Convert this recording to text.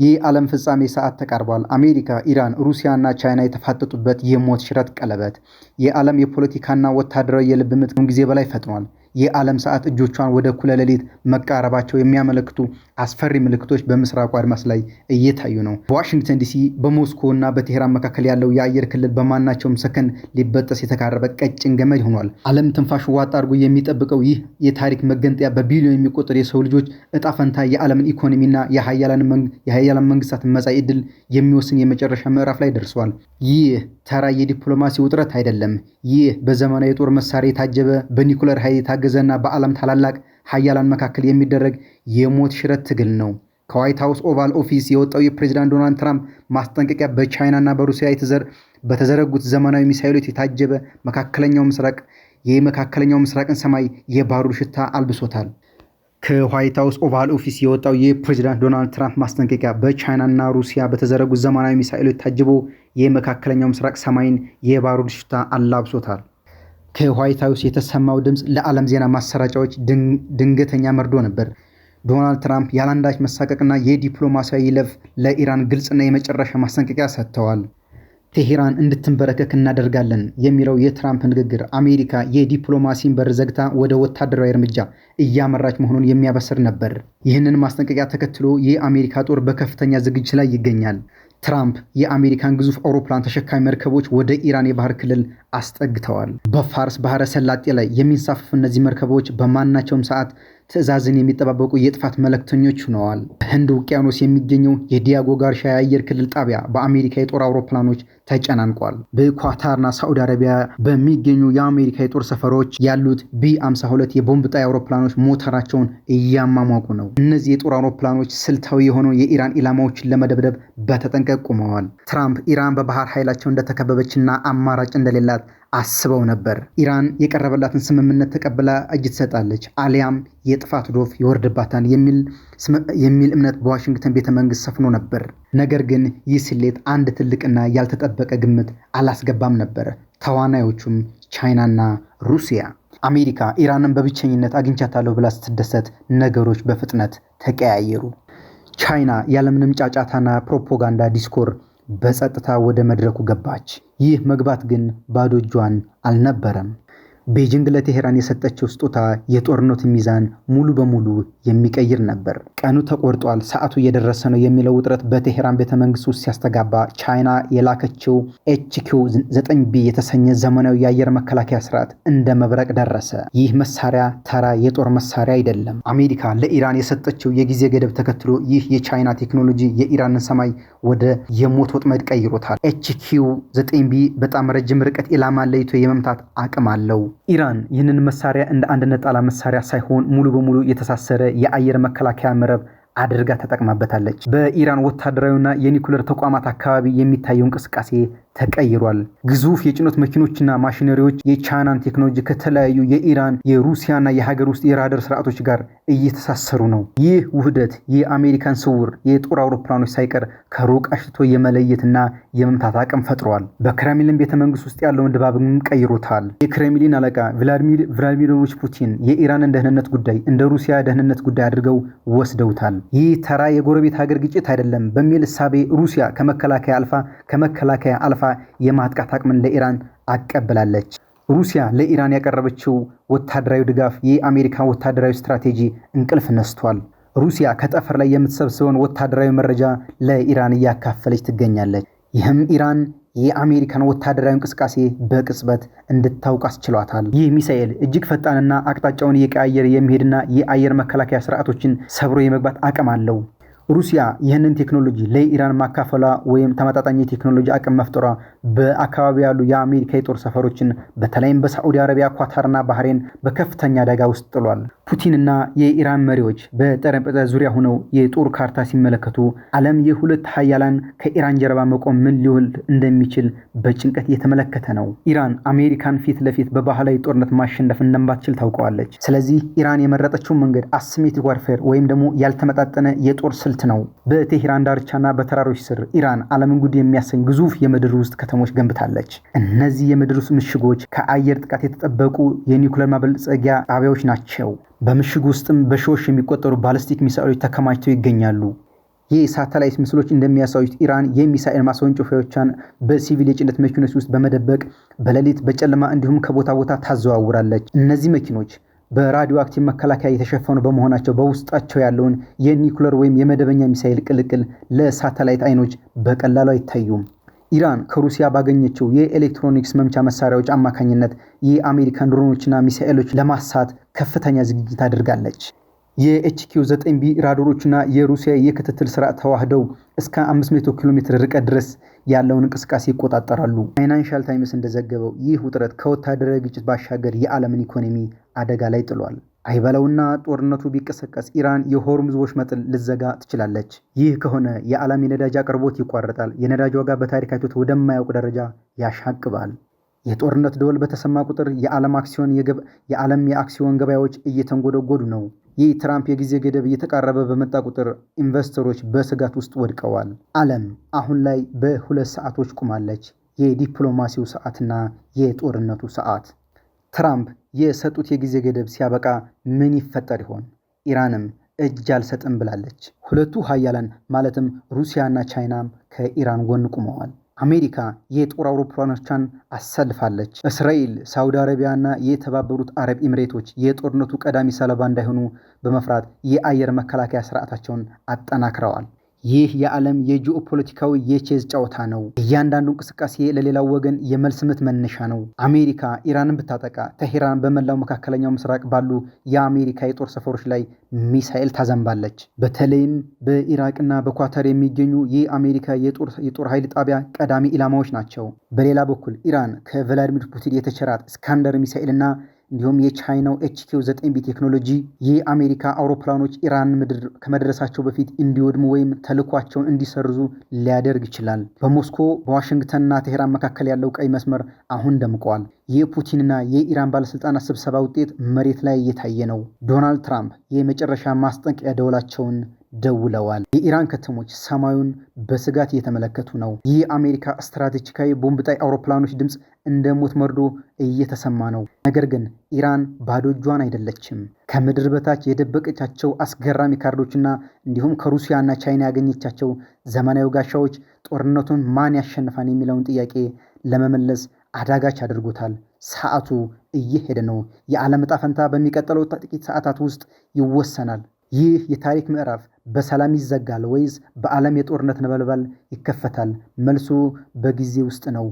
የዓለም ፍጻሜ ሰዓት ተቃርቧል። አሜሪካ፣ ኢራን፣ ሩሲያ እና ቻይና የተፋጠጡበት የሞት ሽረት ቀለበት የዓለም የፖለቲካና ወታደራዊ የልብ ምት ጊዜ በላይ ፈጥኗል። የዓለም ሰዓት እጆቿን ወደ እኩለ ሌሊት መቃረባቸው የሚያመለክቱ አስፈሪ ምልክቶች በምስራቁ አድማስ ላይ እየታዩ ነው። በዋሽንግተን ዲሲ፣ በሞስኮ እና በቴህራን መካከል ያለው የአየር ክልል በማናቸውም ሰከንድ ሊበጠስ የተቃረበ ቀጭን ገመድ ሆኗል። ዓለም ትንፋሽ ዋጥ አድርጎ የሚጠብቀው ይህ የታሪክ መገንጠያ በቢሊዮን የሚቆጠር የሰው ልጆች እጣ ፈንታ፣ የዓለምን ኢኮኖሚና የሀያላን መንግስታት መጻኢ ዕድል የሚወስን የመጨረሻ ምዕራፍ ላይ ደርሷል። ይህ ተራ የዲፕሎማሲ ውጥረት አይደለም። ይህ በዘመናዊ የጦር መሳሪያ የታጀበ፣ በኒኩለር ኃይል የታገዘና በዓለም ታላላቅ ሀያላን መካከል የሚደረግ የሞት ሽረት ትግል ነው። ከዋይት ሃውስ ኦቫል ኦፊስ የወጣው የፕሬዚዳንት ዶናልድ ትራምፕ ማስጠንቀቂያ በቻይናና በሩሲያ በተዘረጉት ዘመናዊ ሚሳይሎች የታጀበ መካከለኛው ምስራቅ የመካከለኛው ምስራቅን ሰማይ የባሩድ ሽታ አልብሶታል። ከዋይት ሃውስ ኦቫል ኦፊስ የወጣው የፕሬዚዳንት ዶናልድ ትራምፕ ማስጠንቀቂያ በቻይናና ሩሲያ በተዘረጉት ዘመናዊ ሚሳይሎች ታጅቦ የመካከለኛው ምስራቅ ሰማይን የባሩድ ሽታ አላብሶታል። ከዋይት ሃውስ የተሰማው ድምፅ ለዓለም ዜና ማሰራጫዎች ድንገተኛ መርዶ ነበር። ዶናልድ ትራምፕ ያለአንዳች መሳቀቅና የዲፕሎማሲያዊ ይለፍ ለኢራን ግልጽና የመጨረሻ ማስጠንቀቂያ ሰጥተዋል። ቴሄራን እንድትንበረከክ እናደርጋለን የሚለው የትራምፕ ንግግር አሜሪካ የዲፕሎማሲን በር ዘግታ ወደ ወታደራዊ እርምጃ እያመራች መሆኑን የሚያበስር ነበር። ይህንን ማስጠንቀቂያ ተከትሎ የአሜሪካ ጦር በከፍተኛ ዝግጅት ላይ ይገኛል። ትራምፕ የአሜሪካን ግዙፍ አውሮፕላን ተሸካሚ መርከቦች ወደ ኢራን የባህር ክልል አስጠግተዋል። በፋርስ ባህረ ሰላጤ ላይ የሚንሳፈፉ እነዚህ መርከቦች በማናቸውም ሰዓት ትዕዛዝን የሚጠባበቁ የጥፋት መልእክተኞች ሆነዋል። በህንድ ውቅያኖስ የሚገኘው የዲያጎ ጋርሻ የአየር ክልል ጣቢያ በአሜሪካ የጦር አውሮፕላኖች ተጨናንቋል። በኳታርና ሳዑዲ አረቢያ በሚገኙ የአሜሪካ የጦር ሰፈሮች ያሉት ቢ52 የቦምብ ጣይ አውሮፕላኖች ሞተራቸውን እያሟሟቁ ነው። እነዚህ የጦር አውሮፕላኖች ስልታዊ የሆኑ የኢራን ኢላማዎችን ለመደብደብ በተጠንቀቅ ቆመዋል። ትራምፕ ኢራን በባህር ኃይላቸው እንደተከበበችና አማራጭ እንደሌላት አስበው ነበር። ኢራን የቀረበላትን ስምምነት ተቀብላ እጅ ትሰጣለች፣ አሊያም የጥፋት ዶፍ ይወርድባታል የሚል እምነት በዋሽንግተን ቤተ መንግስት ሰፍኖ ነበር። ነገር ግን ይህ ስሌት አንድ ትልቅና ያልተጠበቀ ግምት አላስገባም ነበር። ተዋናዮቹም ቻይናና ሩሲያ። አሜሪካ ኢራንን በብቸኝነት አግኝቻታለሁ ብላ ስትደሰት ነገሮች በፍጥነት ተቀያየሩ። ቻይና ያለምንም ጫጫታና ፕሮፓጋንዳ ዲስኩር በጸጥታ ወደ መድረኩ ገባች። ይህ መግባት ግን ባዶ እጇን አልነበረም። ቤጂንግ ለቴሄራን የሰጠችው ስጦታ የጦርነቱን ሚዛን ሙሉ በሙሉ የሚቀይር ነበር። ቀኑ ተቆርጧል፣ ሰዓቱ እየደረሰ ነው የሚለው ውጥረት በቴሄራን ቤተ መንግስት ውስጥ ሲያስተጋባ ቻይና የላከችው HQ 9 B የተሰኘ ዘመናዊ የአየር መከላከያ ስርዓት እንደ መብረቅ ደረሰ። ይህ መሳሪያ ተራ የጦር መሳሪያ አይደለም። አሜሪካ ለኢራን የሰጠችው የጊዜ ገደብ ተከትሎ ይህ የቻይና ቴክኖሎጂ የኢራንን ሰማይ ወደ የሞት ወጥመድ ቀይሮታል። HQ 9 B በጣም ረጅም ርቀት ኢላማ ለይቶ የመምታት አቅም አለው። ኢራን ይህንን መሳሪያ እንደ አንድ ነጠላ መሳሪያ ሳይሆን ሙሉ በሙሉ የተሳሰረ የአየር መከላከያ መረብ አድርጋ ተጠቅማበታለች። በኢራን ወታደራዊና የኒኩለር ተቋማት አካባቢ የሚታየው እንቅስቃሴ ተቀይሯል። ግዙፍ የጭነት መኪኖችና ማሽነሪዎች የቻይናን ቴክኖሎጂ ከተለያዩ የኢራን፣ የሩሲያና የሀገር ውስጥ የራዳር ስርዓቶች ጋር እየተሳሰሩ ነው። ይህ ውህደት የአሜሪካን ስውር የጦር አውሮፕላኖች ሳይቀር ከሩቅ አሽትቶ የመለየትና የመምታት አቅም ፈጥሯል። በክሬምሊን ቤተ መንግስት ውስጥ ያለውን ድባብም ቀይሮታል። የክሬምሊን አለቃ ቭላዲሚር ቭላዲሚሮቪች ፑቲን የኢራንን ደህንነት ጉዳይ እንደ ሩሲያ ደህንነት ጉዳይ አድርገው ወስደውታል። ይህ ተራ የጎረቤት ሀገር ግጭት አይደለም በሚል እሳቤ ሩሲያ ከመከላከያ አልፋ የማጥቃት አቅምን ለኢራን አቀብላለች። ሩሲያ ለኢራን ያቀረበችው ወታደራዊ ድጋፍ የአሜሪካን ወታደራዊ ስትራቴጂ እንቅልፍ ነስቷል። ሩሲያ ከጠፈር ላይ የምትሰበስበውን ወታደራዊ መረጃ ለኢራን እያካፈለች ትገኛለች። ይህም ኢራን የአሜሪካን ወታደራዊ እንቅስቃሴ በቅጽበት እንድታውቅ አስችሏታል። ይህ ሚሳኤል እጅግ ፈጣንና አቅጣጫውን እየቀያየረ የሚሄድና የአየር መከላከያ ስርዓቶችን ሰብሮ የመግባት አቅም አለው። ሩሲያ ይህንን ቴክኖሎጂ ለኢራን ማካፈሏ ወይም ተመጣጣኝ የቴክኖሎጂ አቅም መፍጠሯ በአካባቢ ያሉ የአሜሪካ የጦር ሰፈሮችን በተለይም በሳዑዲ አረቢያ፣ ኳታርና ባህሬን በከፍተኛ አደጋ ውስጥ ጥሏል። ፑቲንና የኢራን መሪዎች በጠረጴዛ ዙሪያ ሆነው የጦር ካርታ ሲመለከቱ ዓለም የሁለት ሀያላን ከኢራን ጀርባ መቆም ምን ሊሆን እንደሚችል በጭንቀት እየተመለከተ ነው። ኢራን አሜሪካን ፊት ለፊት በባህላዊ ጦርነት ማሸነፍ እንደማትችል ታውቀዋለች። ስለዚህ ኢራን የመረጠችው መንገድ asymmetric warfare ወይም ደግሞ ያልተመጣጠነ የጦር ስልት ነው። በቴሄራን ዳርቻና በተራሮች ስር ኢራን ዓለምን ጉድ የሚያሰኝ ግዙፍ የምድር ውስጥ ከተሞች ገንብታለች። እነዚህ የምድር ውስጥ ምሽጎች ከአየር ጥቃት የተጠበቁ የኒውክሌር ማበልጸጊያ ጣቢያዎች ናቸው። በምሽጉ ውስጥም በሺዎች የሚቆጠሩ ባሊስቲክ ሚሳኤሎች ተከማችተው ይገኛሉ። የሳተላይት ምስሎች እንደሚያሳዩት ኢራን የሚሳኤል ማስወንጨፊያዎቿን በሲቪል የጭነት መኪኖች ውስጥ በመደበቅ በሌሊት፣ በጨለማ እንዲሁም ከቦታ ቦታ ታዘዋውራለች። እነዚህ መኪኖች በራዲዮ አክቲቭ መከላከያ የተሸፈኑ በመሆናቸው በውስጣቸው ያለውን የኒውክለር ወይም የመደበኛ ሚሳኤል ቅልቅል ለሳተላይት አይኖች በቀላሉ አይታዩም። ኢራን ከሩሲያ ባገኘችው የኤሌክትሮኒክስ መምቻ መሳሪያዎች አማካኝነት የአሜሪካን ድሮኖችና ሚሳኤሎች ለማሳት ከፍተኛ ዝግጅት አድርጋለች። የ HQ 9 B ራዳሮችና የሩሲያ የክትትል ስርዓት ተዋህደው እስከ 500 ኪሎ ሜትር ርቀት ድረስ ያለውን እንቅስቃሴ ይቆጣጠራሉ። ፋይናንሻል ታይምስ እንደዘገበው ይህ ውጥረት ከወታደራዊ ግጭት ባሻገር የዓለምን ኢኮኖሚ አደጋ ላይ ጥሏል። አይበለውና ጦርነቱ ቢቀሰቀስ ኢራን የሆርሙዝ ወሽመጥን ልትዘጋ ትችላለች። ይህ ከሆነ የዓለም የነዳጅ አቅርቦት ይቋረጣል። የነዳጅ ዋጋ በታሪክ አይቶት ወደማያውቅ ደረጃ ያሻቅባል። የጦርነት ደወል በተሰማ ቁጥር የዓለም የአክሲዮን ገበያዎች እየተንጎደጎዱ ነው። ይህ ትራምፕ የጊዜ ገደብ እየተቃረበ በመጣ ቁጥር ኢንቨስተሮች በስጋት ውስጥ ወድቀዋል። ዓለም አሁን ላይ በሁለት ሰዓቶች ቆማለች። የዲፕሎማሲው ሰዓትና የጦርነቱ ሰዓት። ትራምፕ የሰጡት የጊዜ ገደብ ሲያበቃ ምን ይፈጠር ይሆን? ኢራንም እጅ አልሰጥም ብላለች። ሁለቱ ሀያላን ማለትም ሩሲያና ቻይናም ከኢራን ጎን ቆመዋል። አሜሪካ የጦር አውሮፕላኖቿን አሰልፋለች። እስራኤል፣ ሳውዲ አረቢያና የተባበሩት አረብ ኤሚሬቶች የጦርነቱ ቀዳሚ ሰለባ እንዳይሆኑ በመፍራት የአየር መከላከያ ስርዓታቸውን አጠናክረዋል። ይህ የዓለም የጂኦፖለቲካዊ የቼዝ ጨዋታ ነው። እያንዳንዱ እንቅስቃሴ ለሌላው ወገን የመልስ ምት መነሻ ነው። አሜሪካ ኢራንን ብታጠቃ ቴሄራን በመላው መካከለኛው ምስራቅ ባሉ የአሜሪካ የጦር ሰፈሮች ላይ ሚሳኤል ታዘንባለች። በተለይም በኢራቅና በኳታር የሚገኙ የአሜሪካ የጦር ኃይል ጣቢያ ቀዳሚ ኢላማዎች ናቸው። በሌላ በኩል ኢራን ከቭላዲሚር ፑቲን የተቸራት ኢስካንደር ሚሳኤልና እንዲሁም የቻይናው HQ 9 B ቴክኖሎጂ የአሜሪካ አውሮፕላኖች ኢራን ምድር ከመድረሳቸው በፊት እንዲወድሙ ወይም ተልዕኳቸውን እንዲሰርዙ ሊያደርግ ይችላል። በሞስኮ፣ በዋሽንግተንና ቴሄራን መካከል ያለው ቀይ መስመር አሁን ደምቋል። የፑቲንና የኢራን ባለስልጣናት ስብሰባ ውጤት መሬት ላይ እየታየ ነው። ዶናልድ ትራምፕ የመጨረሻ ማስጠንቀቂያ ደወላቸውን ደውለዋል። የኢራን ከተሞች ሰማዩን በስጋት እየተመለከቱ ነው። የአሜሪካ ስትራቴጂካዊ ቦምብ ጣይ አውሮፕላኖች ድምፅ እንደ ሞት መርዶ እየተሰማ ነው። ነገር ግን ኢራን ባዶ እጇን አይደለችም። ከምድር በታች የደበቀቻቸው አስገራሚ ካርዶችና እንዲሁም ከሩሲያና ቻይና ያገኘቻቸው ዘመናዊ ጋሻዎች ጦርነቱን ማን ያሸንፋል የሚለውን ጥያቄ ለመመለስ አዳጋች አድርጎታል። ሰዓቱ እየሄደ ነው። የዓለም ዕጣ ፈንታ በሚቀጥለው ጥቂት ሰዓታት ውስጥ ይወሰናል። ይህ የታሪክ ምዕራፍ በሰላም ይዘጋል ወይስ በዓለም የጦርነት ነበልባል ይከፈታል? መልሱ በጊዜ ውስጥ ነው።